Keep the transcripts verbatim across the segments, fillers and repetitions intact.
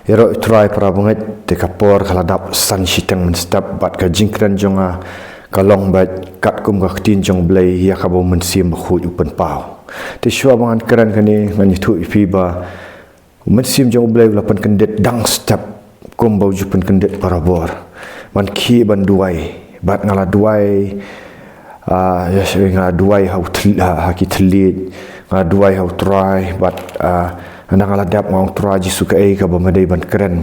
Ïaroh ïa u Trai para bangeit, te ka por ka la dap san shiteng mynstep, bad ka jingkren jong nga ka long beit katkum ka ktien jong u Blei ïa kaba u Mynsiem Bakhuid u pynpaw. Te shuwa ba ngan kren kane, ngan ïathuh ïa phi ba u Mynsiem jong u Blei u la pynkyndit dang step kumba u ju pynkyndit barabor. Ban khie ban duwai, bad nga la duwai, ah, ïa, nga la duwai ha u thl-, ha, ha ki thylliej, nga la duwai ha u Trai, bad, ah, haba nga la dep, nga ong, Trai Jisu, kaei kaba me dei ban kren,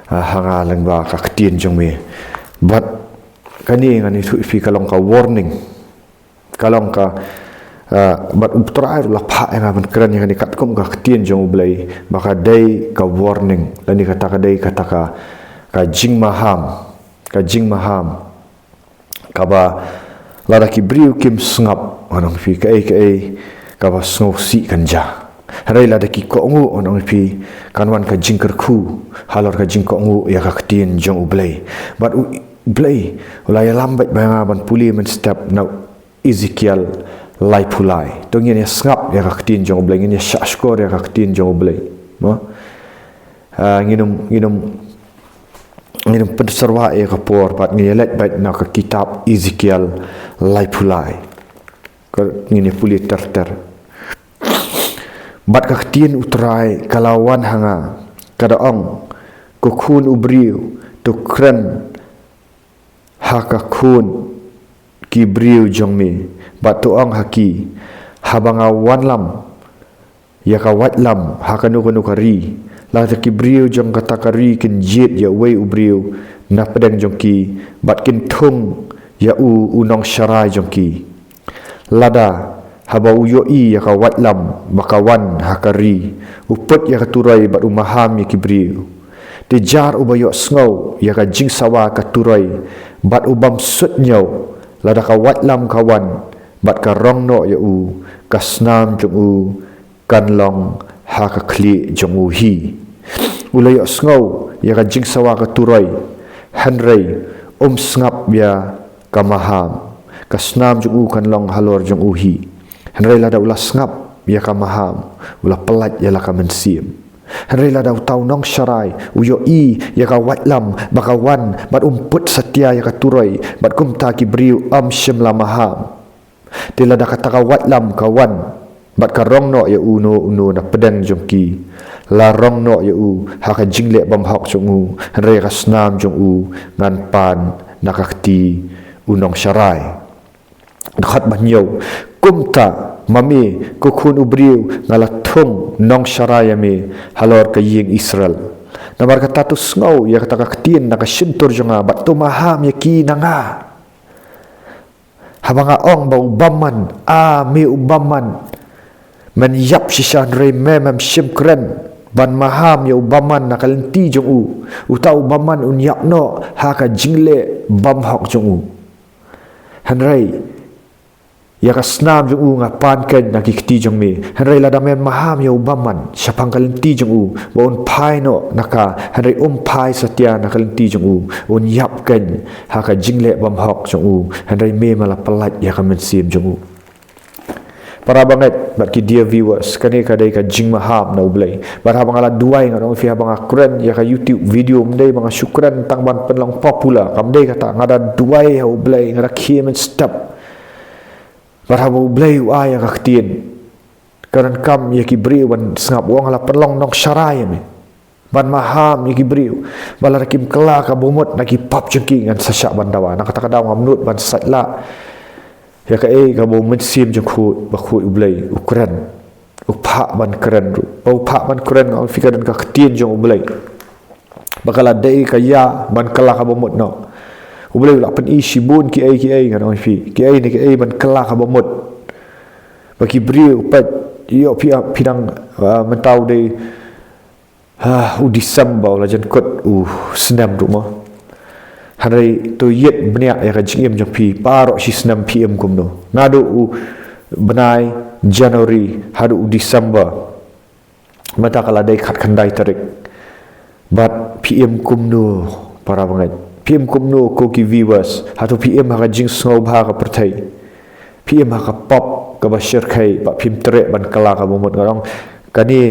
ah, ha nga lyngba ka ktien jong me. Bad kane ngan ïathuh ïa phi ka long ka warning. Ka long ka, ah, bad u Trai ruh u la phah ïa nga ban kren ïa kane katkum ka ktien jong u Blei, ba ka dei ka warning, lane kata ka dei kata ka, ka jingmaham, ka jingmaham. Kaba lada ki briew kim sngap, ngan ong ïa phi, kaei kaei kaba sngewsih kan jia. Hynrei lada ki kohnguh, ngan ong ïa phi, kan wan ka jingkyrkhu halor ka jingkohnguh ïa ka ktien jong u Blei. Bad u Blei u la ïalam beit bad nga ban pule mynstep na u Ezekiel laiphew lai. To ngin ïa sngap ïa ka ktien jong u Blei, ngin ïa shahshkor ïa ka ktien jong u Blei. Mo? Ah, ngin ym, ngin ym, ngin ym pynsyrwa ïa ka por, bad ngin ïa leit beit na ka kitab Ezekiel laiphew lai. Ka, ngin ïa pule ter ter. Bad ka ktien u Trai ka la wan ha nga, ka da ong, ko khun u briew, to kren ha ka khun ki briew jong me, bad to ong ha ki, haba nga wanlam ïa ka waitlam ha kano kano ka ri, lada ki briew jong kata ka ri kin jied ïa uwei u briew na pdeng jong ki, bad kin thung ïa u u nongsharai jong ki. Lada haba u ïohi ïa ka waitlam ba ka wan ha ka ri, u put ïa ka turoi bad u maham ïa ki briew. Te jar uba ïohsngew ïa ka jingsawa ka turoi bad u bym suidñiew, lada ka waitlam ka wan bad ka rong noh ïa u, ka snam jong u kan long ha ka khlieh jong u hi. U la ïohsngew ïa ka jingsawa ka turoi, hynrei um sngap ïa ka maham, ka snam jong u kan long halor jong u hi. Hynrei lada u la sngap ïa ka maham, u la pyllait ïa la ka mynsiem. Hynrei lada uta u nongsharai u ïohi ïa ka waitlam ba ka wan, bad um put satia ïa ka turoi, bad kumta ki briew ym shym la maham. Te lada kata ka waitlam ka wan bad ka rong noh ïa uno uno na pdeng jong ki, la rong noh ïa u ha ka jingleh bymhok jong u, hynrei ka snam jong u ngan pan na ka kti u nongsharai. Dkhot ba hynñiew. Kumta ma me, ko khun u briew, nga la thung nongsharai ïa me halor ka ïing Israel. Namar kata to sngew ïa kata ka ktien na ka shyntur jong nga, bad to maham ïa ki na nga. Haba nga ong ba u bymman, a me u bymman, men ïap shisha, hynrei me mem shym kren ban maham ïa u bymman na ka lynti jong u, uta u bymman un ïap noh ha ka jingleh bymhok jong u. Hynrei ïa ka snam jong u nga pan keiñ na ki kti jong me. Hynrei lada men maham ïa u bymman shaphang ka lynti jong u, ba un phai noh na ka, hynrei um phai satia na ka lynti jong u, un ïap keiñ ha ka jingleh bymhok jong u, hynrei me me la pyllait ïa ka mynsiem jong u. Para bangeit bad ki dear viewers, kane ka dei ka jingmaham na u Blei. Bad haba nga la duwai, ngan ong ïa phi, haba nga kren ïa ka YouTube video, ym dei ba nga shu kren tang ban pynlong popular, kam dei kata. Nga da duwai ha u Blei, nga da khie mynstep. Bad haba u Blei u ai ïa ka ktien, ka donkam ïa ki briew ban sngap. U ong, la pynlong nongsharai ïa me, ban maham ïa ki briew, ba lada kim kylla ka bamut na ki pap jong ki, ngan sa shah ban dawa. Na kata ka daw ngam nud ban sait la ïa kaei kaba u Mynsiem Bakhuid, Bakhuid u Blei u kren, u phah ban kren ruh. Ba u phah ban kren, nga ong ïa phi, ka don ka ktien jong u Blei ba ka la dei ka ïa ban kylla ka bamut noh. U Blei u la pyni shibun kiei kiei, ngan ong ïa phi, kiei ne kiei ban kylla ka bamut. Ba ki briew, peit, ïoh phi, phi dang, ah, mynta u dei, ah, u December, u la jan kut u snem ruh mo. Hynrei to ïeit bniah ïa ka jingim jong phi, baroh shi snem phi im kumno. Naduh u bnai January haduh u December. Mynta ka la dei khatkhyndai tarik. Bad phi im kumno, para bangeit? Phi im kumno, ko ki viewers? Hato phi im ha ka jingsngewbha ka pyrthei? Phi im ha ka pap kaba shyrkhei, ba phim treh ban kylla ka bamut? Nga ong, kane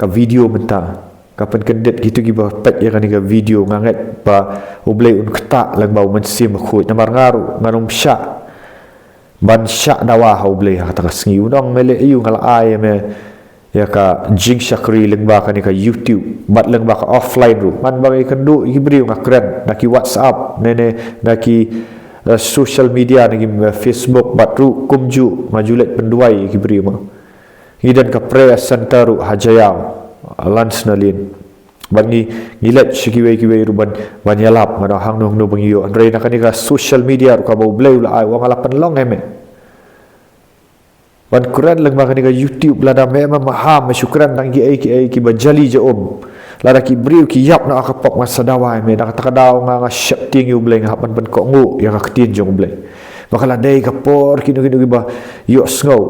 ka video mynta, Ka pynkyndit kito kiba peit ïa kane ka video, nga ngeit ba U Blei un ktah lyngba U Mynsiem Bakhuid. Namar nga ruh ngan ym shah ban shah dawa ha U Blei ha kata ka sngi. Un ong, me leh aïu? Nga la ai ïa me ïa ka jingshakri lyngba kane ka YouTube bad lyngba ka offline ruh. Man ba nga ïakynduh ïa ki briew, nga kren na ki WhatsApp ne ne na ki eh, social media, na ki eh, Facebook, bad ruh kumjuh nga ju leit pynduwai ïa ki briew, ma. Ngi don ka prayer center ruh ha Jaïaw, Lansna Lane. Bad ngi, ngi leit sha kiwei kiwei ruh ban, ban ïalap, ngan ong hangno hangno ba ngi ïoh. Hynrei na kane ka social media ruh kaba U Blei u la ai, u ong, nga la pynlong ïa me ban kren lyngba kane ka YouTube. Lada me, me maham, me shu kren tang kiei kiei kiba jali jaum, lada ki briew ki ïap noh ha ka pop, ngan sa dawa ïa me. Na kata ka daw nga, nga sheptieng ïa U Blei, nga hap ban pynkohnguh ïa ka ktien jong U Blei. Ba ka la dei ka por kino kino kiba ïohsngew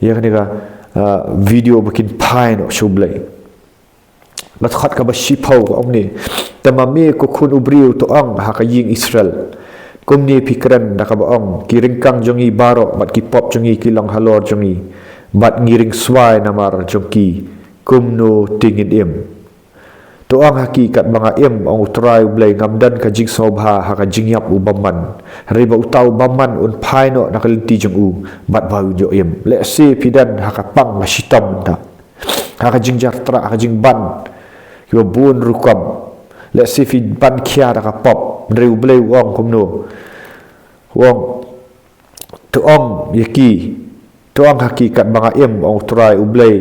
ïa kane ka ah, video ba kin phai noh sha U Blei. Ka dkhot kaba shiphew ka ong ne: Te ma me, ko khun u briew, to ong ha ka ïing Israel, kumne phi kren da kaba ong, ki ryngkang jong ngi baroh bad ki pop jong ngi ki long halor jong ngi, bad ngi ringswai namar jong ki. Kumno te ngin im? To ong ha ki, katba nga im, ong U Trai U Blei, ngam don ka jingsngewbha ha ka jingïap u bymman. Hynrei ba uta u bymman un phai noh na ka lynti jong u, bad ba un ïoh im. Lehse phi don ha ka pang ka shitom mynta, ha ka jingjar trah, ha ka jingban kiba bun rukom. Lehse phi ban khia da ka pop. Hynrei U Blei u ong kumno? U ong, to ong ïa ki, to ong ha ki, katba nga im, ong U Trai U Blei,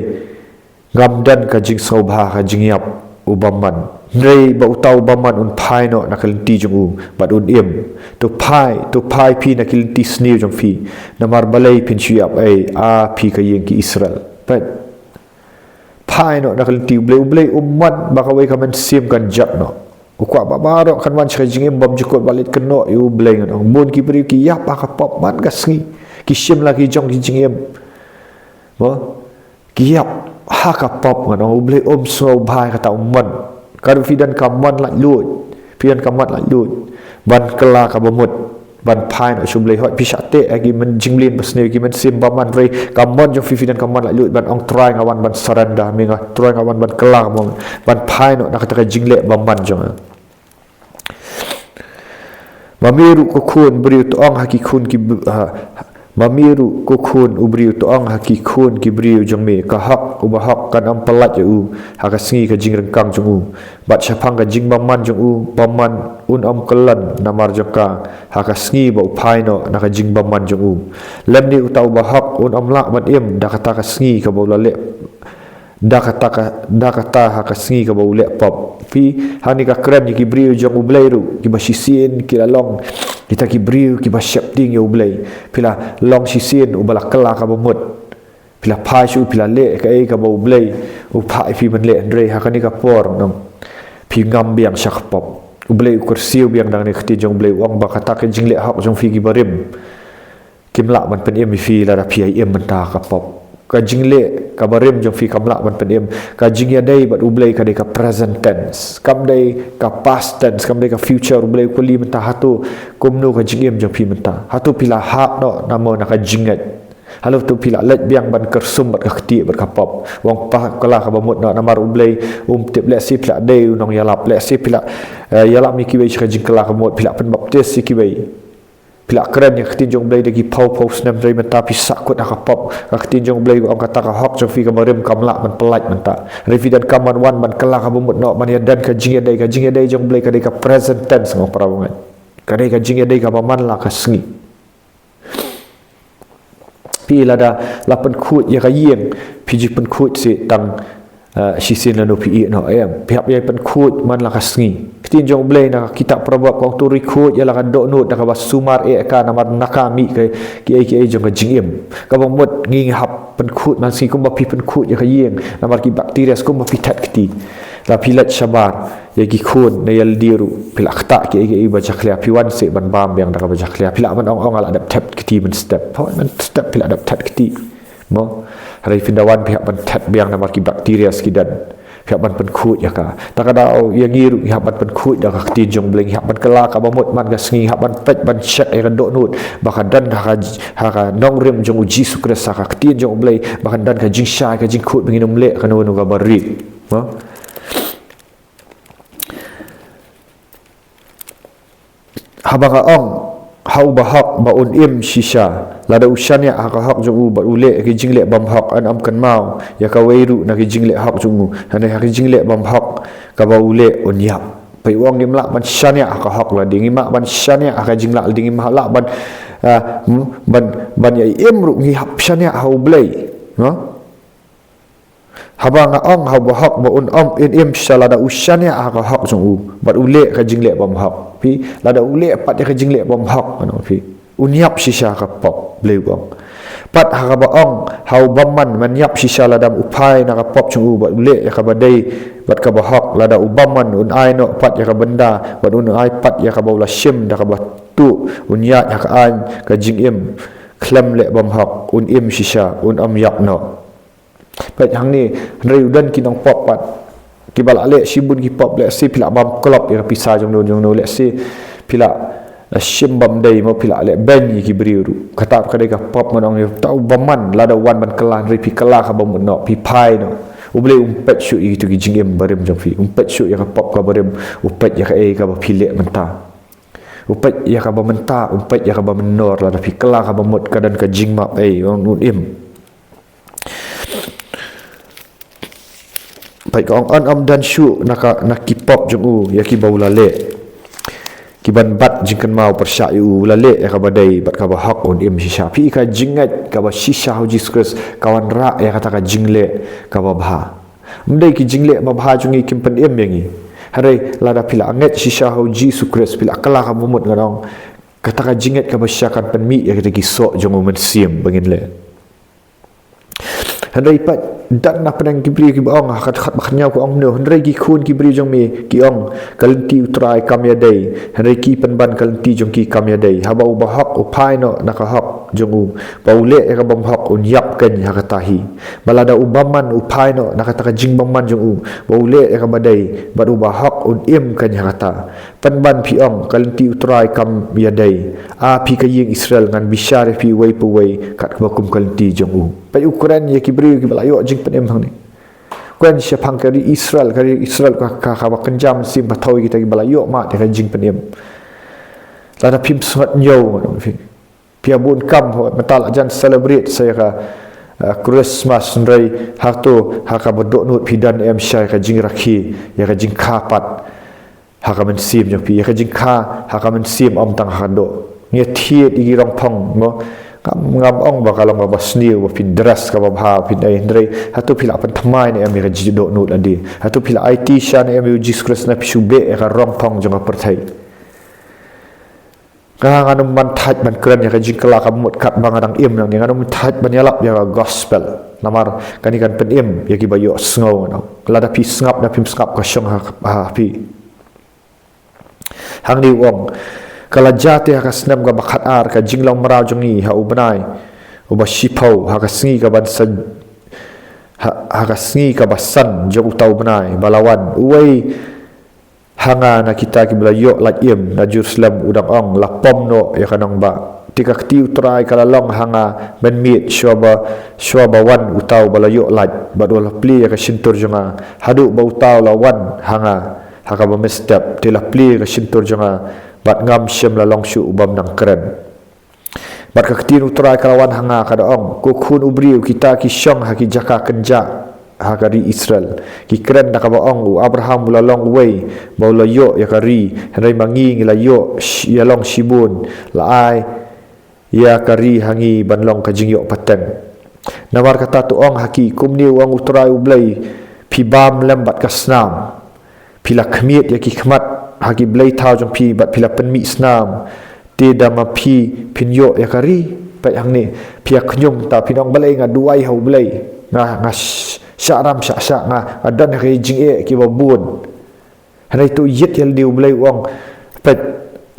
ngam don ka jingsngewbha ha ka jingïap u bymman. Hynrei ba uta u bymman un phai noh na ka lynti jong u, bad un im. To phai, to phai phi na ki lynti sniew jong phi. Namar balei phin shu ïap ei, a phi ka ïing ki Israel? Peit. Phai noh na ka lynti. U Blei, U Blei um mon ba kawei ka mynsiem kan jot noh. U kwah ba baroh kan wan sha ka jingim bymjukut, ba leit kynnoh ïa U Blei. Ngan ong, bun ki briew ki ïap ha ka pop man ka sngi. Ki shim la ki jong ki jingim. Mo? Ki ïap ha ka pop, ngan ong, U Blei um sngewbha ïa kata, um mon. Ka ruh phi don ka mon laitluid, phi don ka mon laitluid ban kylla kaba mut, ban phai noh sha U Blei. Hooid, phi shah teh ha ki myn-, jingmlien basniew, ki mynsiem bymman, hynrei ka mon jong phi, phi don ka mon laitluid ban ong, Trai, nga wan ban surrender ha me, nga, Trai, nga wan ban kylla kaba mut, ban phai noh na kata ka jingleh bymman jong nga. Ma me ruh ko khun briew, to ong ha ki khun ki b-, ha, ma me ruh ko khun u briew, to ong ha ki khun ki briew jong me, ka hok uba hok kan ym pyllait ïa u ha ka sngi ka jingryngkang jong u, bad shaphang ka jingbymman jong u bymman un ym kyllon namar jong ka ha ka sngi ba u phai noh na ka jingbymman jong u. Lymne uta uba hok un ym lah ban im da kata ka sngi kaba u la leh, da kata ka, da kata ha ka sngi kaba u leh pop. Phi, hangne ka kren ïa ki briew jong U Blei ruh, kiba shisien ki la long kita ki briew kiba sheptieng ïa U Blei. Phi la long shisien uba la kylla kaba mut. Phi la phai sha u, phi la leh kaei kaba U Blei u phah ïa phi ban leh, hynrei ha kane ka por nong, phi ngam biang sha ka pop. U Blei u kyrsiew biang da kane ka ktien jong U Blei, u ong ba kata ka jingleh hok jong phi kiba rim kim lah ban pynim ïa phi lada phi ïa im mynta ha ka pop. Ka jingleh kaba rim jong phi kam lah ban pynim. Ka jingïadei bad U Blei ka dei ka present tense, kam dei ka past tense, kam dei ka future. U Blei u kylli mynta, hato kumno ka jingim jong phi mynta? Hato phi la hap noh namar na ka jingngeit? Hato phi la leit biang ban kyrsum bad ka ktieh bad ka pop? U ong, Pa, kylla kaba mut noh, namar U Blei um tip. Lehse phi la dei u nongïalap, lehse phi la eh, ïalap ïa kiwei sha ka jingkylla kaba mut, phi la pynbaptis ïa kiwei. Phi la kren ïa ka ktien jong U Blei da ki phew phew snem, hynrei mynta phi sahkut ha ka pop. Ka ktien jong U Blei ka ong kata ka hok jong phi kaba rim kam lah ban pyllait mynta. Hynrei phi donkam ban wan ban kylla kaba mut noh, ban ïadon ka jingïadei. Ka jingïadei jong U Blei ka dei ka present tense, nga ong para bangeit. Ka dei ka jingïadei kaba man la ka sngi. Phi, lada la pynkhuid ïa ka ïing, phi ju pynkhuid seh tang eh, shisien lano phi ïeh noh, em. Phi hap ïa pynkhuid man la ka sngi. Ka ktien jong U Blei na ka kitab Proverb ka ong, to ri khuid ïa la ka dohnud da kaba sumar eh ka, namar na ka mih ka kiei kiei jong ka jingim. Kaba mut ngi hap pynkhuid man sngi, kumba phi pynkhuid ïa ka ïing, namar ki bacteria, kumba phi thet kti. La phi leit shabar ïa ki khun na ïalade ruh, phi la ktah kiei kiei ba jakhlia, phi wan seh ban bam biang da kaba jakhlia. Phi lah ban ong, ong nga la dep thet kti mynstep. Hooid, mynstep phi la dep thet kti. Mo, hynrei phin da wan phi hap ban thet biang namar ki bacteria ki don. Phi hap ban pynkhuid ïa ka. Ta ka daw ïa ngi ruh ngi hap ban pynkhuid da ka ktien jong U Blei, ngi hap ban kylla kaba mut man ka sngi, ngi hap ban peit ban check ïa ka dohnud ba ka don ha ka, ha ka nongrim jong U Jisu Khrist, ha ka ktien jong U Blei, ba kan don ka jingshai ka jingkhuid ba ngin ym leh kano kano kaba rit. Mo? Haba nga ong ha u bahok ba un im shisha lada u shaniah ha ka hok jong u bad u leh ki jingleh bymhok, yn ym kynmaw ïa kawei ruh na ki jingleh hok jong u. Hynrei ha ki jingleh bymhok kaba u leh un ïap. Peit, u ong ngim lah ban shaniah ha ka hok lade, ngim lah ban shaniah ha ka jinglah lade, ngim lah ban, ah, hmm, ban, ban ïa im ruh, ngi hap shaniah ha U Blei. No? Haba nga ong ha u bahok ba un ym im shisha lada u shaniah ha ka hok jong u bad u leh ka jingleh bymhok. Phi, lada u leh pat ïa ka jingleh bymhok, ngan ong phi, un ïap shisha ha ka pop, Blei u ong. Pat ha kaba ong ha u bymman, men ïap shisha lada u phai na ka pop jong u bad u leh ïa kaba dei bad kaba hok. Lada u bymman un ai noh pat ïa ka bynda bad un ai pat ïa kaba u la shim da kaba tuh, un ïaid ha ka aiñ ka jingim khlem leh bymhok, un im shisha, un ym ïap noh. Peit hangne, hynrei u don ki nongpop pat kiba la leh shibun ki pop, lehse phi la bam klop ïa ka pisa jong no jong no, lehse phi la, eh, shim bym dei, mo, phi la leh beiñ ïa ki briew ruh. Kata ka dei ka pop, ngan ong ïa u bymman, lada u wan ban kylla, hynrei phi kylla kaba mut noh, phi phai noh, U Blei um peit shuh ïa kito ki jingim barim jong phi, um peit shuh ïa ka pop kaba rim, u peit ïa kaei kaba phi leh mynta. U peit ïa kaba mynta, um peit ïa kaba mynnor. Lada phi kylla kaba mut, ka don ka jingmap ei, un im. Peit, ka ong yn ym don shuh na ka, na ki pop jong u ïa kiba u la leh, ki ban bat jingkynmaw pyrshah ïa u. U la leh ïa kaba dei bad kaba hok, un im shisha. Phi, ka jingngeit kaba shisha ha U Jisu Khrist ka wanrah ïa kata ka jingleh kaba bha. Ym dei ki jingleh babha jong ngi kim pynim ïa ngi. Hynrei lada phi la ngeit shisha ha U Jisu Khrist, phi la kylla kaba mut, ngan ong, kata ka jingngeit kaba shisha kan pynmih ïa kita ki soh jong U Mynsiem ba ngin leh. Hynrei pat don na pdeng ki briew kiba ong, ha ka dkhot ba khathynñiew ka ong kumne: Hynrei ki khun ki briew jong me ki ong, ka lynti U Trai kam ïadei. Hynrei ki pynban, ka lynti jong ki kam ïadei. Haba u bahok u phai noh na ka hok jong u ba u leh ïa ka bymhok, un ïap keiñ ha kata hi. Bad lada u bymman u phai noh na kata ka jingbymman jong u ba u leh ïa kaba dei, bad u bahok un im keiñ ha kata. Pynban phi ong, ka lynti U Trai kam ïadei. A phi ka ïing Israel, ngan bishar ïa phi uwei pa uwei kat kaba kum ka lynti jong u. Peit, u kren ïa ki briew kiba la ïoh jingpynim hangne. Kren shaphang ka ri Israel, ka ri Israel ka, ka, kaba kynja mynsiem, ba thaw ïa kita kiba la ïoh mad ïa ka jingpynim. Lada phim sngewthuh, ngan ong ïa phi, phi ïa bun kam, ho, mynta la jan celebrate sa ïa ka, eh, Christmas, hynrei hato ha kaba dohnud phi don em shisha ïa ka jingrakhe, ïa ka jingkha pat ha ka mynsiem jong phi? Ïa ka jingkha ha ka mynsiem, ym tang ha ka doh. Ngi thied ïa ki rong phong, mo. Ngam, ngam ong ba ka long kaba sniew ba phin dress kaba bha, phin ei, hynrei hato phi la pynthymmai ne em ïa ka jingdohnud lade? Hato phi la aiti shisha ne em ïa U Jisu Khrist, ne phi shu beh ïa ka rong phong jong ka pyrthei? Nga, ngan ym ban thait ban kren ïa ka jingkylla kaba mut katba nga dang im nangne, ngan ym thait ban ïalap ïa ka gospel. Namar kane kan pynim ïa kiba ïohsngew, ngan ong. Lada phi sngap, lada phim sngap, ka shong ha, ha phi. Hangne u ong: Ka la jia te ha ka snem kaba khatar ka jinglong mraw jong ngi, ha u bnai uba shiphew, ha ka sngi kaba san, ha, ha ka sngi kaba san jong uta u bnai ba la wan, uwei ha nga na kita kiba la ïoh lait im na Jerusalem, u dang ong, La pom noh ïa ka nongbah. Te ka kti U Trai ka la long ha nga mynmiet, shuwa ba, shuwa ba wan uta uba la ïoh lait, bad u la plie ïa ka shyntur jong nga. Haduh ba uta u la wan ha nga ha kaba mynstep, te la plie ïa ka shyntur jong nga, bad ngam shym la long shuh u bym nang kren. Bad ka ktien U Trai ka la wan ha nga, ka da ong: Ko khun u briew, kita ki shong ha ki jaka kynjah ha ka ri Israel, ki kren da kaba ong, U Abraham u la long uwei ba u la ïoh ïa ka ri, hynrei ma ngi, ngi la ïoh sh-, ïalong shibun, la ai ïa ka ri ha ngi ban long ka jingïoh pateng. Namar kata to ong ha ki, Kumne u ong U Trai U Blei: Phi bam lem bad ka snam, phi la khmied ïa ki khmat ha ki blei thaw jong phi, bad phi la pynmih snam, te da ma phi phin ïoh ïa ka ri? Peit hangne, phi ïa khñium ta, phin ong, Balei nga duwai ha U Blei, nga, nga sh-, shah ram shah shah, nga, nga don ha ki jingeh kiba bun. Hynrei to ïit ïa lade U Blei, u ong, peit,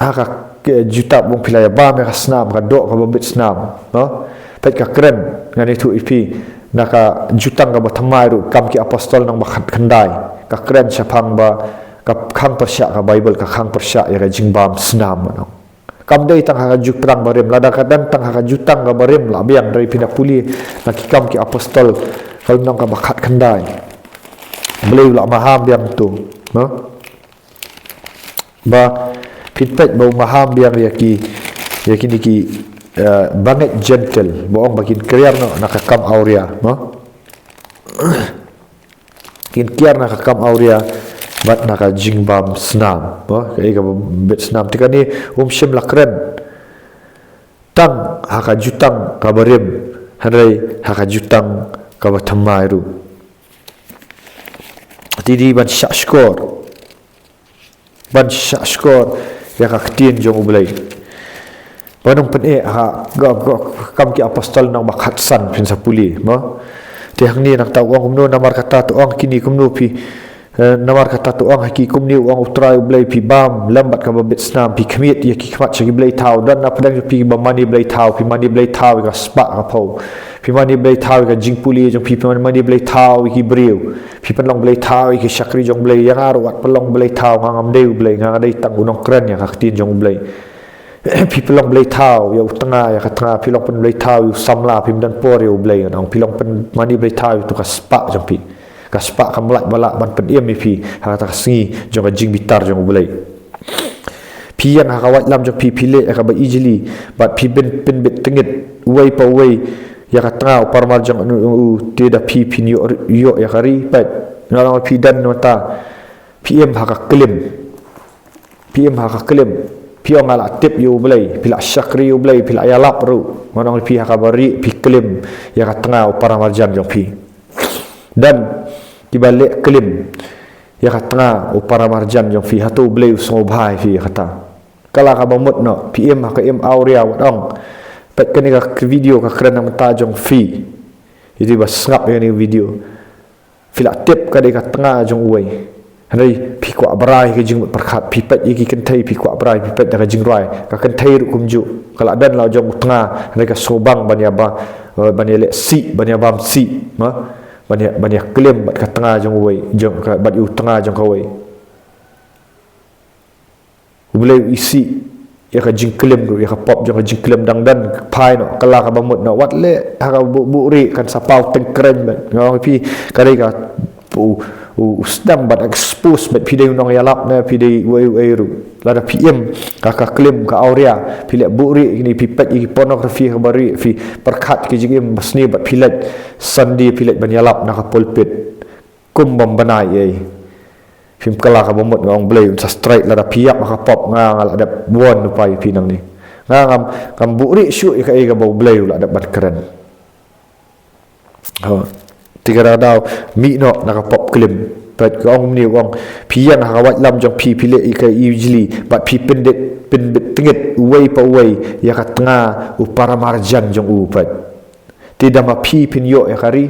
ha ka, ka jutang, u ong, phi la ïa bam ïa ka snam, ka doh kaba bit snam, no? Peit, ka kren, ngan ïathuh ïa phi na ka Jutang kaba Thymmai ruh, Kam ki Apostol lynnong ba khatkhyndai, ka kren shaphang ba ka khang pyrshah, ka Baibl ka khang pyrshah ïa ka jingbam snam, no? Kam dei tang ha ka Jutang barim, lada ka don tang ha ka Jutang kaba rim la biang, hynrei phin da pule na ki Kam ki Apostol, ka lynnong kaba khatkhyndai. Balei u la maham biang to, no? Ba Kin peit ba u maham biang ïa ki, ïa kine ki, eh, bangeit Jentil, ba ong ba kin kriar noh na ka kam awria, mo? Kin kiar na ka kam awria, bad na ka jingbam snam, mo? Kaei kaba bit snam. Te kane, um shym la kren tang ha ka jutang kaba rim, hynrei ha ka jutang kaba thymmai ruh. Te dei ban shah shkor. Ban shah shkor ïa ka ktien jong U Blei. Ba nang pyneh ha, ga, ga, Kam ki Apostol lynnong ba khatsan phin sa pule, mo? Te hangne nangta u ong kumno, namar kata to ong kine kumno phi, eh, namar kata to ong ha ki kumne, u ong U Trai U Blei, phi bam lem bad kaba bit snam, phi khmied ïa ki khmat sha ki blei thaw. Don na pdeng jong phi kiba mane blei thaw, phi mane blei thaw ïa ka spah ka phew. Phi mane blei thaw ïa ka jingpule jong phi, phi mane blei thaw ïa ki briew. Phi pynlong blei thaw ïa ki shakri jong U Blei, ïa nga ruh wat pynlong blei thaw, nga ngam dei U Blei, nga dei tang u nongkren ïa ka ktien jong U Blei. Phi pynlong blei thaw ïa u tnga, ïa ka tnga, phi long pynblei thaw ïa u samla, phim don por ïa U Blei, ngan ong, phi long pynmane blei thaw ïa uto ka spah jong phi. Ka spah kam lah ba lah ban pynim ïa phi ha kata ka sngi jong ka jingbitar jong U Blei. Phi ïeng ha ka waitlam jong phi, phi leh ïa kaba ijli, bad phi pyn, pynbit tyngit uwei pa uwei ïa ka tnga u paramarjan jong u, te da phi phin ïoh, ïoh ïa ka ri, peit. Ngan ong phi don nangta, phi im ha ka klim. Phi im ha ka klim. Phi ong nga la tip ïa U Blei, phi la shakri ïa U Blei, phi la ïalap ruh. Ngan ong phi ha kaba rieh, phi klim ïa ka tnga u paramarjan jong phi. Don kiba leh klim ïa ka tnga u paramarjan jong phi, hato U Blei u sngewbha ïa phi ïa kata? Ka la kaba mut noh, phi im ha ka im awria, wat ong. Peit kane ka video ka kren na ka bynta jong phi. Ïa ki ba sngap ïa kane ka video. Phi la tip ka dei ka tnga jong uwei. Hynrei phi kwah brai ka jingmut pyrkhat, phi peit ïa ki kynthei, phi kwah brai, phi peit da ka jingrwai. Ka kynthei ruh kumjuh. Ka la don la jong u tnga, hynrei ka sngewbang ban ïa ba, eh, ban ïa leh sih, ban ïa bam sih, mo? Ban ïa, ban ïa klim bad ka tnga jong uwei, jong ka, bad ïa u tnga jong kawei. U Blei u isih ïa ka jingklim ruh, ïa ka pop jong ka jingklim, dang don phai noh, ka la kaba mut noh, wat leh ha ka buh, buhrieh, kan sa paw tyngkrein bad. Nga ong phi, ka dei ka, u, u, u sdang bad expose bad phi dei u nongïalap ne phi dei uei uei ruh. Lada phi im ha ka klim ka awria, phi leh buhrieh kine, phi peit ïa ki pornography ha kaba rieh, phi pyrkhat ki jingim basniew bad phi leit Sunday phi leit ban ïalap na ka pulpit. Kum bym bnai ei. Phim kylla kaba mut, nga ong Blei un sa strike, lada phi ïap ha ka pop, nga, nga la dep warn lypa ïa phi nangne. Nga ngam, ngam buhrieh shuh ïa kaei kaba U Blei u la dep ban kren. Ho. Te ka daw mih noh na ka pop klim. Peit ka ong kumne, u ong, phi ïeng ha ka waitlam jong phi, phi leh ïa ka ijli, bad phi pyndit, pynbit tyngit uwei pa uwei ïa ka tnga u paramarjan jong u, peit. Te da ma phi phin ïoh ïa ka ri.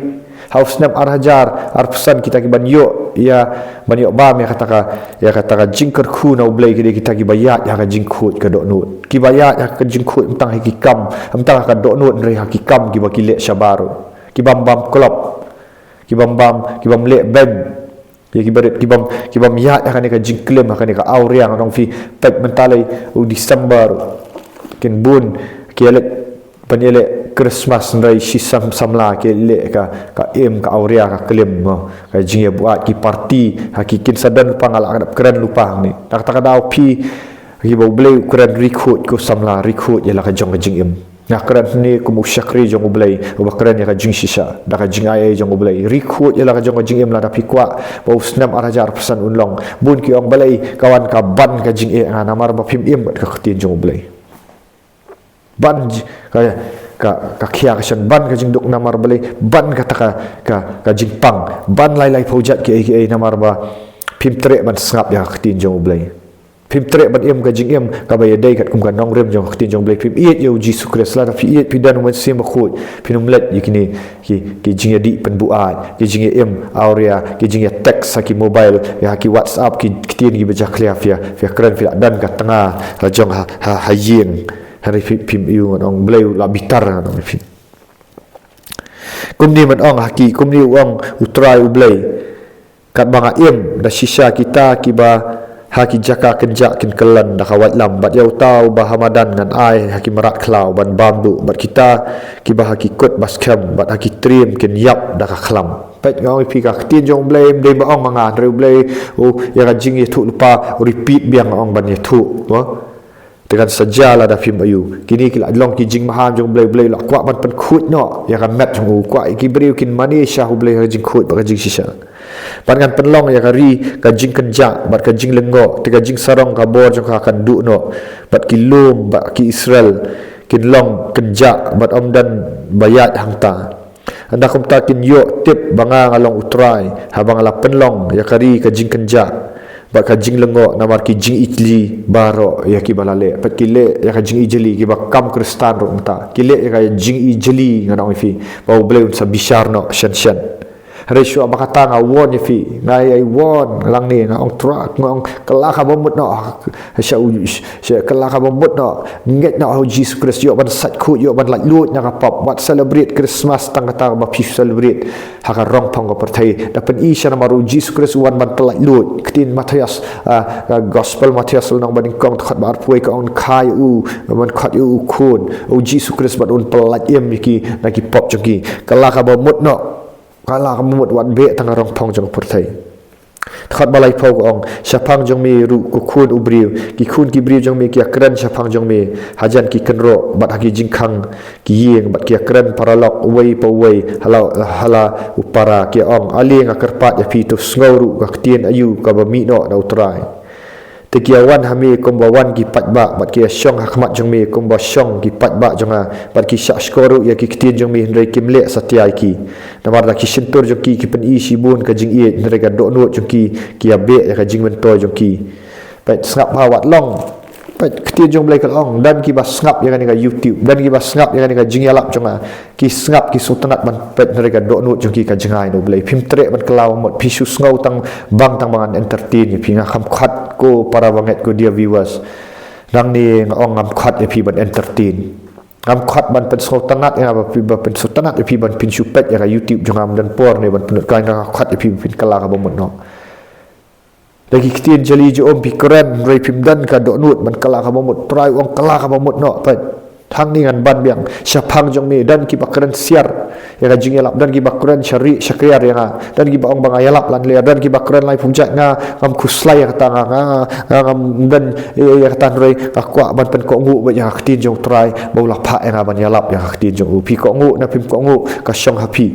Ha u snem ar hajar arphew san kita ki ban ïoh ïa, ban ïoh bam ïa kata ka, ïa kata ka jingkyrkhu na U Blei ki dei kita kiba ïaid ha ka jingkhuid ka dohnud. Kiba ïaid ha ka jingkhuid, ym tang ha ki kam, ym tang ha ka dohnud, hynrei ha ki kam kiba ki leh shabar ruh. Ki bym bam klop. Ki bym bam, ki bym leh beiñ. Ïa ki barit, ki bym, ki bym ïaid ha kane ka jingklim, ha kane ka awria, nga ong phi, peit mynta lei u December. Kin bun ki ïaleit ban ïaleh Christmas, hynrei shi sam, samla ki leh ka, ka im ka awria, ka klim, mo. Ka jingïabuaid, ki party, ha ki, kin sa don lypa, nga la dep kren lypa hangne. Kata ka daw phi, kiba U Blei u kren, ri khuid ko samla, ri khuid ïa la ka jong ka jingim. Nga kren hangne kum u shakri jong U Blei, uba kren ïa ka jingshisha da ka jingaiei jong U Blei. Ri khuid ïa la ka jong ka jingim, lada phi kwah ba u snem ar hajar arphew san un long. Bun ki ong balei ka wan ka ban ka jingeh, nga, namar ba phim im bad ka ktien jong U Blei. Ban ji-, ka, ka, ka khia ka shan, ban ka jingduk, namar balei, ban kata ka, ka, ka jingpang, ban lai lai phew jait kiei kiei, namar ba phim treh ban sngap ïa ka ktien jong U Blei. Phim treh ban im ka jingim kaba ïadei katkum ka nongrim jong ka ktien jong U Blei. Phim ïeit ïa U Jisu Khrist. Lada phi ïeit, phi don U Mynsiem Bakhuid, phin ym leit ïa kine ki, ki jingïadih pynbuaid, ki jingïaim awria, ki jingïatext ha ki mobile, ïa ha ki WhatsApp, ki ktien kiba jakhlia. Phi ïa, phi ïa kren, phi la don ka tnga la jong ha, ha, ha ïing. Hynrei phi, phim ïoh, ngan ong, Blei u la bitar, ngan ong ïa phi. Kumne ngan ong ha ki, kumne u ong U Trai U Blei. Katba nga im da shisha, kita kiba ha ki jaka kynjah kin kyllon da ka waitlam, bad ïa uta uba ha madan ngan ai ha ki mrad khlaw ban bam duh, bad kita kiba ha ki kut ba skhem bad ha ki triem kin ïap da ka khlam. Peit, nga ong ïa phi, ka ktien jong U Blei ym dei ba ong ma nga, hynrei U Blei, u, ïa ka jingïathuhlypa u repeat biang, nga ong, ban ïathuh, mo? Te kan sa jia lada phim ïoh. Kine ki la long ki jingmaham jong U Blei, U Blei u la kwah ban pynkhuid noh ïa ka met jong u, kwah ïa ki briew kin mane sha U Blei ha ka jingkhuid bad ka jingshisha. Bad ngan pynlong ïa ka ri ka jingkynjah bad ka jinglyngngoh, te ka jingsarong ka bor jong ka kan duh noh. Bad ki lum bad ki Israel kin long kynjah bad ym don ba ïaid hangta. Hynda kumta kin ïoh tip ba nga, nga long U Trai, haba nga la pynlong ïa ka ri ka jingkynjah bad ka jinglyngngoh namar ki jingijli baroh ïa kiba la leh. Pat ki leh ïa ka jingijli, kiba kam Khristan ruh mynta ki leh ïa ka jingijli, ngan ong ïa phi ba U Blei un sa bishar noh shen shen. Hynrei shuwa ba kata nga warn ïa phi, nga ai warn lang ne, nga ong trai, nga ong kylla kaba mut noh sha u, sha, kylla kaba mut noh, ngeit noh ha U Jisu Khrist, ïoh ban sait khuid, ïoh ban laitluid na ka pop. Wat celebrate Christmas tang kata kaba phi celebrate ha ka rongphong ka pyrthei. Da pyni sha namar U Jisu Khrist u wan ban pyllait luid. Ktien Mathaios, ah, ah, Gospel Mathaios lynnong ba nyngkong dkhot ba arphew wei ka ong, kha ïa u, ban khot ïa u khun U Jisu Khrist bad un pyllait im ïa ki na ki pop jong ki. Kylla kaba mut noh. Kylla kaba mut, wat beh tang ka rongphong jong ka pyrthei. Dkhot ba laiphew ka ong, shaphang jong me ruh ko khun u briew, ki khun ki briew jong me ki ïakren shaphang jong me hajan ki kynroh bad ha ki jingkhang ki ïing, bad ki ïakren paralok uwei pa uwei ha la, ha la u para, ki ong, ale nga kyrpad ïa phi, to sngew ruh ka ktien aïu kaba mih noh na U Trai. Te ki ïawan ha me kumba wan ki paidbah, bad ki ïashong ha khmat jong me kumba shong ki paidbah jong nga, bad ki shahshkor ruh ïa ki ktien jong me, hynrei kim leh satia ïa ki. Namar da ki shyntur jong ki ki pyni shibun ka jingïeit, hynrei ka dohnud jong ki, ki ïabeh ïa ka jingmyntoi jong ki. Peit, sngap ha, wat long. Peit, ktien jong U Blei ka la ong, don kiba sngap ïa kane ka YouTube, don kiba sngap ïa kane ka jingïalap jong nga. Ki sngap, ki sngewtynnat ban peit, hynrei ka dohnud jong ki ka jngai na U Blei. Phim treh ban kylla ba mut, phi shu sngew tang bang tang ba ngan entertain ïa phi. Nga kham khot ko para bangeit, ko dear viewers. Nangne nga ong ngam khot ïa phi ban entertain. Ngam khot ban pynsngewtynnat ïa nga, ba phi, ba pynsngewtynnat ïa phi ban phin shu peit ïa ka YouTube jong nga, ym don por ne ban pynlut, ka nga khot ïa phi ba phin kylla kaba mut noh. Da ki ktien jali jong u phi kren, hynrei phim don ka dohnud ban kylla kaba mut. Trai u ong kylla kaba mut noh. Peit, hangne ngan ban biang. Shaphang jong me don kiba kren siar ïa ka jingïalap, don kiba kren shari shakriar ïa nga, don kiba ong ba nga ïalap lan ler, don kiba kren laiphew jait, nga ngam khuslai ïa kata, nga, nga, nga ngam don ïa, ïa kata, hynrei nga kwah ban pynkohnguh beit ïa ka ktien jong U Trai ba u la phah ïa nga ban ïalap ïa ka ktien jong u. Phi kohnguh ne phim kohnguh, ka shong ha phi.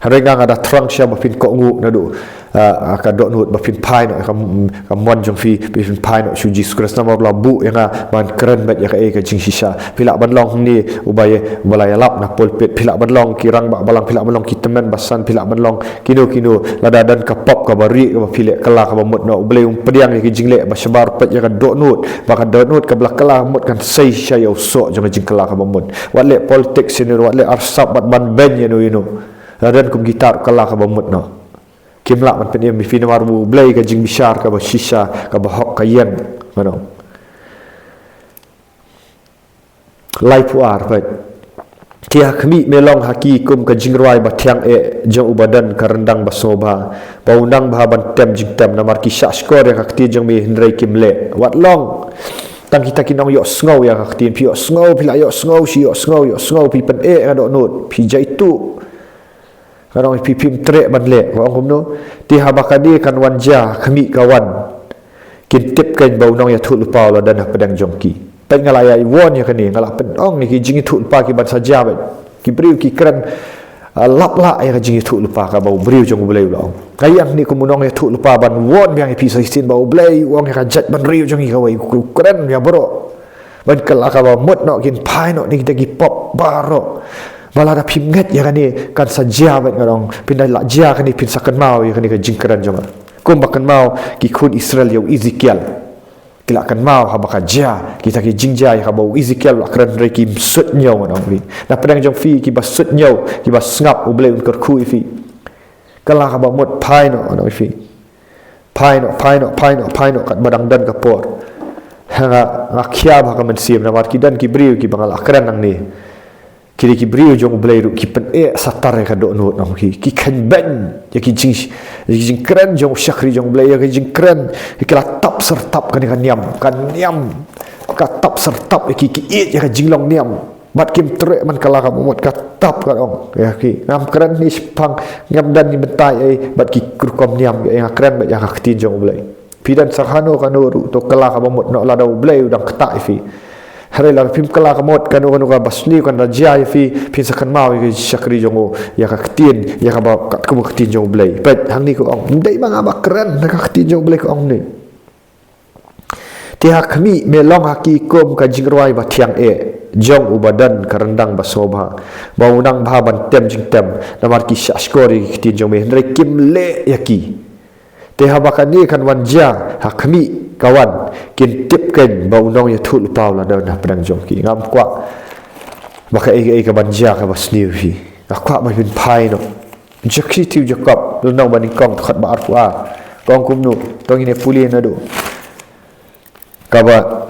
Hynrei nga, nga da thrang sha ba phin kohnguh naduh, ah, ah, ka dohnud, ba phin phai noh ka, ka mon jong phi, ba phin phai noh sha U Jisu Khrist, namar u la buh ïa nga ban kren beit ïa kaei ka jingshisha. Phi lah ban long hangne uba ïa, uba la ïalap na pulpit, phi lah ban long ki rangbah balang, phi lah ban long ki tymmen basan, phi lah ban long kino kino, lada don ka pop kaba rieh kaba phi leh, kylla kaba mut noh. U Blei um pdiang ïa ki jingleh ba shabar. Peit, ïa ka dohnud, ba ka dohnud kaba la kylla kaba mut kan sei sha ïa u soh jong ka jingkylla kaba mut. Wat leh politics ïa no, wat leh arsap, wat ban beiñ ïa no ïa no. Lada don kum kita ruh, kylla kaba mut noh. Kim lah ban pynim ïa phi namar U Blei ka jingbishar kaba shisha, kaba hok, ka ïeng. Mano. Laiphew ar, peit. Te ha khmih, me long ha ki kum ka jingrwai ba thiang eh jong uba don ka ryndang ba sngewbha, ba u nang bha ban tem jingtem, namar ki shahshkor ïa ka ktien jong me hynrei kim leh. Wat long. Tang kita ki nongïohsngew ïa ka ktien, phi ïohsngew, phi la ïohsngew, shi ïohsngew, ïohsngew, phi pyneh ka dohnud, phi jaituh. Ka ong phi phim treh ban leh, ka ong kumno? Te haba kane kan wan jia, khmih ka wan, kin tip kein ba u nongïathuhlypa u la don hapdeng jong ki. Peit, nga la ïa warn ïa kane, nga la pynong ïa ki jingïathuhlypa ki ban sa jia beit. Ki briew ki kren, ah, lap lah ïa ka jingïathuhlypa kaba u briew jong U Blei u la ong. Nga ïeng hangne kum u nongïathuhlypa ban warn biang ïa phi sa shisien ba U Blei u ong ïa ka jaitbynriew jong ngi kawei, u kren ïa baroh. Ban kylla kaba mut noh, kin phai noh na kita ki pop baroh. Ba lada phim ngeit ïa kane kan sa jia beit, nga ong. Phin da lah jia kane, phin sa kynmaw ïa kane ka jingkren jong nga. Kumba kynmaw ki khun Israel ïa u Ezekiel. Ki la kynmaw haba ka jia kita ki jingjia ïa kaba u Ezekiel u la kren, hynrei kim suidñiew, nga ong ïa phi. Na pdeng jong phi kiba suidñiew, kiba sngap, U Blei un kyrkhu ïa phi. Kylla kaba mut, phai noh, nga ong ïa phi. Phai noh, phai noh, phai noh, phai noh katba dang don ka por. Nga, nga khia bha ka mynsiem namar ki don ki briew kiba nga la kren nangne. Ki dei ki briew jong U Blei ruh, ki pyneh satar ïa ka dohnud, nga ong ïa phi. Ki kheiñbeiñ ïa ki jing, ïa ki jingkren jong u shakri jong U Blei, ïa ki jingkren, ïa ki la tap syrtap kane ka niam, ka niam. Ka tap syrtap ïa ki, ki ïeit ïa ka jinglong niam. Bad kim treh ban kylla kaba mut, ka tap, ka ong ïa phi. Ngam kren ne shaphang, ngam don ne bynta ei bad ki rukom niam, nga kren beit ïa ka ktien jong U Blei. Phi don sa kano kano ruh, to kylla kaba mut noh lada U Blei u dang ktah ïa phi. Hynrei lada phim kylla ka mut, kano kano kaba sniew kan da jia ïa phi, phin sa kynmaw ïa ki shakri jong u, ïa ka ktien, ïa kaba katkum ka ktien jong U Blei. Peit hangne ka ong, ym dei ba nga ba kren, na ka ktien jong U Blei ka ong ne. Te ha khmih, me long ha ki kum ka jingrwai ba thiang eh jong uba don ka ryndang ba sngewbha, ba u nang bha ban tem jingtem, namar ki shahshkor ïa ki ktien jong me, hynrei kim leh ïa ki. Te haba kane kan wan jia ha khmih, ka wan, kin tip keiñ ba u nongïathuhlypa u la don hapdeng jong ki. Ngam kwah ba kaei kaei ka ban jia kaba sniew ïa phi. Nga kwah ba phin phai noh. Shithi u Jakob lynnong ba nyngkong, dkhot ba arphew ar. Ka ong kumno, to ngin ïa pule naduh kaba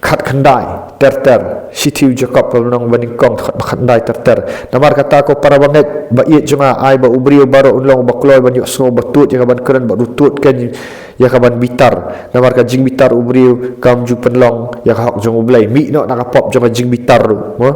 khatkhyndai ter ter. Shithi u Jakob lynnong ba nyngkong, dkhot ba khatkhyndai ter ter. Namar kata ko para bangeit ba ïeit jong nga, ai ba u briew baroh un long uba kloi ban ïohsngew, uba tuid ïa ka ban kren, bad u tuid keiñ ïa ka ban bitar. Namar ka jingbitar u briew kam ju pynlong ïa ka hok jong U Blei. Mih noh na ka pop jong ka jingbitar ruh, mo.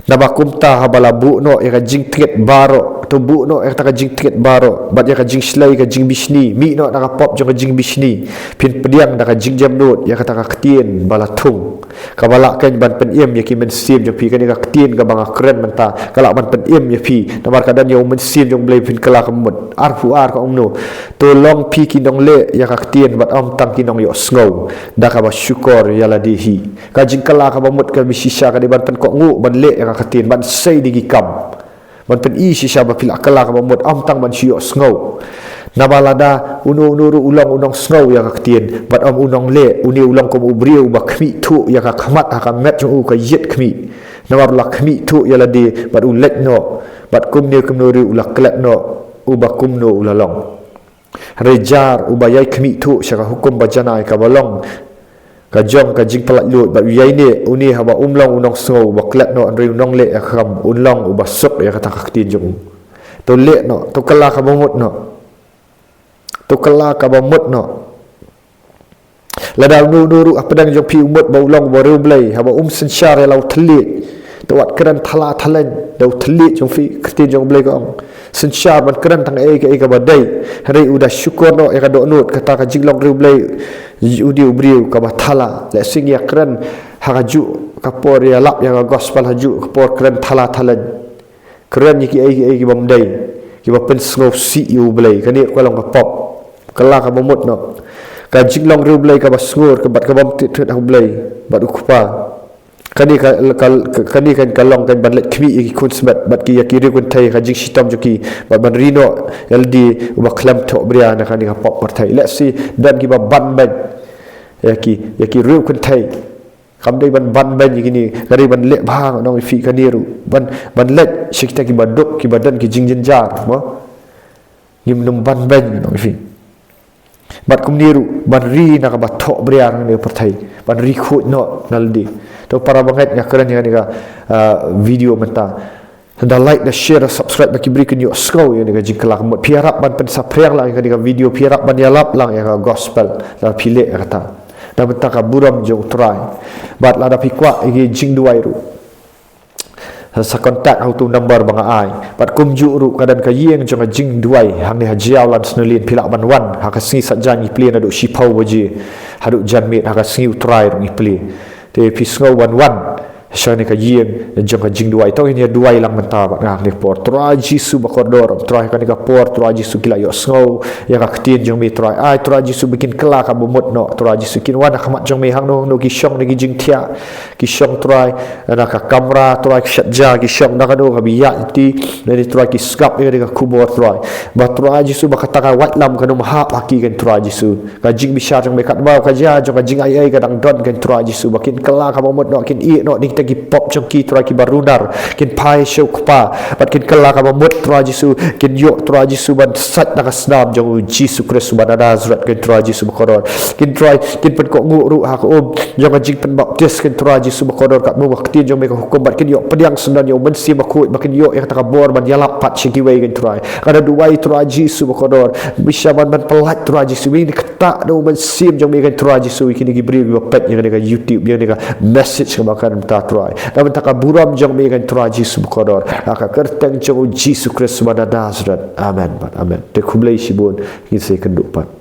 Naba kumta haba la buh noh ïa ka jingtngit baroh, to buh noh ïa kata ka jingtngit baroh, bad ïa ka jingshlei, ka jingbishni, mih noh na ka pop jong ka jingbishni. Phin pdiang da ka jingjemnud ïa kata ka ktien ba la thung, kaba lah keiñ ban pynim ïa ki mynsiem jong phi. Kane ka ktien kaba nga kren mynta ka lah ban pynim ïa phi, namar ka don ïa U Mynsiem jong U Blei. Phin kylla ka mut, arphew ar, ka ong kumno, to long phi ki nongleh ïa ka ktien, bad ym tang ki nongïohsngew, da kaba shukor ïa lade hi. Ka jingkylla kaba mut kaba shisha ka dei ban pynkohnguh, ban leh ïa ka ktien, ban sei da ki kam, ban pyni shisha ba phi la kylla kaba mut, ym tang ban shu ïohsngew. Naba lada uno uno ruh u long u nongsngew ïa ka ktien, bad ym u nongleh, une u long kum u briew uba khmih thuh ïa ka khmat ha ka met jong u, ka ïit khmih. Namar u la khmih thuh ïa lade, bad u leit noh, bad kumne kumno ruh u la klet noh, uba kumno u la long. Hynrei jar uba ïai khmih thuh sha ka hukum ba janai, kaba long ka jong ka jingpyllait luid, bad u ïaineh, une haba um long u nongsngew uba klet noh, hynrei u nongleh ïa ka kam, un long uba suk ïa kata ka ktien jong u. To leh noh, to kylla kaba mut noh. To kylla kaba mut noh. Lada uno uno ruh hapdeng jong phi u mut ba u long uba riewblei, haba um synshar ïa la u thylliej, to wat kren thala thalaiñ da u thylliej jong phi. Ka ktien jong U Blei ka ong, synshar ban kren tang ei kaei kaba dei. Hynrei u da shukor noh ïa ka dohnud, kata ka jinglong riewblei, u dei u briew kaba thala. Lehse ngi ïa kren ha kajuh ka por, ïalap ïa ka gospel ha kajuh ka por, kren thala thalaiñ. Kren ïa kiei kiei ki bym dei, kiba pynsngewsih ïa U Blei. Kane ka long ka pop. Kylla kaba mut noh. Ka jinglong riewblei kaba sngur, ka bad ka bym thied thied ha U Blei bad u Kpa. Kane ka, ka, ka, kane ka, ka long ka ban leit khmih ïa ki khun smet bad ki, ïa ki riewkynthei, ka jingshitom jong ki, bad ban ri noh ïa lade uba khlem thohbria na kane ka pop pyrthei. Lehse don kiba ban beiñ ïa ki, ïa ki riewkynthei. Kam dei ban ban beiñ ïa kine, ka dei ban leh bha, ngan ong ïa phi, kane ruh ban, ban leit sha kita kiba duk, kiba don ki jingjynjar, mo. Ngim nym ban beiñ, ngan ong ïa phi. Bad kumne ruh ban ri na kaba thohbria na kane ka pyrthei, ban ri khuid noh na lade. To para bangeit, nga kren ïa kane ka, ah, video mynta. Da like, da share, da subscribe ba ki briew kin ïohsngew ïa kane ka jingkylla ka mut. Phi ïarap ban pynsaphriang lang ïa kane ka video, phi ïarap ban ïalap lang ïa ka gospel, lada phi leh ïa kata. Da mynta ka burom jong U Trai. Bad lada phi kwah ïa ki jingduwai ruh, sa contact ha uto u number ba nga ai. Bad kumjuh ruh ka don ka ïing jong ka jingduwai hangne ha Jaïaw Lansonalane, phi lah ban wan ha ka sngi Saitjaiñ, ngi plie naduh shiphew baje haduh janmiet, ha ka sngi U Trai ruh ngi plie. Te phi sngew ban wan sha kane ka ïing jong ka jingduwai, to ngin ïa duwai lang mynta bad nga ha kane ka por. Trai Jisu bakordor, Trai, ha kane ka por, Trai Jisu, ki la ïohsngew ïa ka ktien jong me, Trai. Ai Trai Jisu ba kin kylla kaba mut noh, Trai Jisu, kin wan ha khmat jong me hangno hangno ki shong na ki jingthiah, ki shong, Trai, na ka kamra, Trai, ki shet ja, ki shong na kano kaba ïaid lynti, lane, Trai, ki sngap ïa kane ka khubor, Trai. Ba Trai Jisu, ba kata ka waitlam kan ym hap ha ki, kan, Trai Jisu. Ka jingbishar jong me katba ka jia jong ka jingaiei ka dang don, kan Trai Jisu, ba kin kylla kaba mut noh, kin ïeh noh na kita ki pop jong ki, Trai, kiba runar, kin phai sha u Kpa, bad kin kylla kaba mut, Trai Jisu, kin ïoh, Trai Jisu, ban sait na ka snam jong u Jisu Khrist uba na Nasareth, kan Trai Jisu bakordor. Kin, Trai, kin pynkohnguh ruh ha ka um jong ka jingpynbaptis, kan Trai Jisu bakordor, katba ka ktien jong me ka hukum, bad kin ïoh pdiang syndon ïa u Mynsiem Bakhuid, ba kin ïoh ïa kata ka bor ban ïalap pat sha kiwei, kan Trai. Nga da duwai, Trai Jisu bakordor, bishar ban, ban pyllait, Trai Jisu, ïa kane ka ktah na u Mynsiem jong me, kan Trai Jisu, ïa kine ki briew kiba peit ïa kane ka YouTube, ïa kane ka message kaba kan mynta, Trai. Da mynta ka burom jong me, kan Trai Jisu bakordor, ha ka kyrteng jong u Jisu Khrist uba na Nasareth. Amen bad amen. Te khublei shibun, ngin sa ïakynduh pat.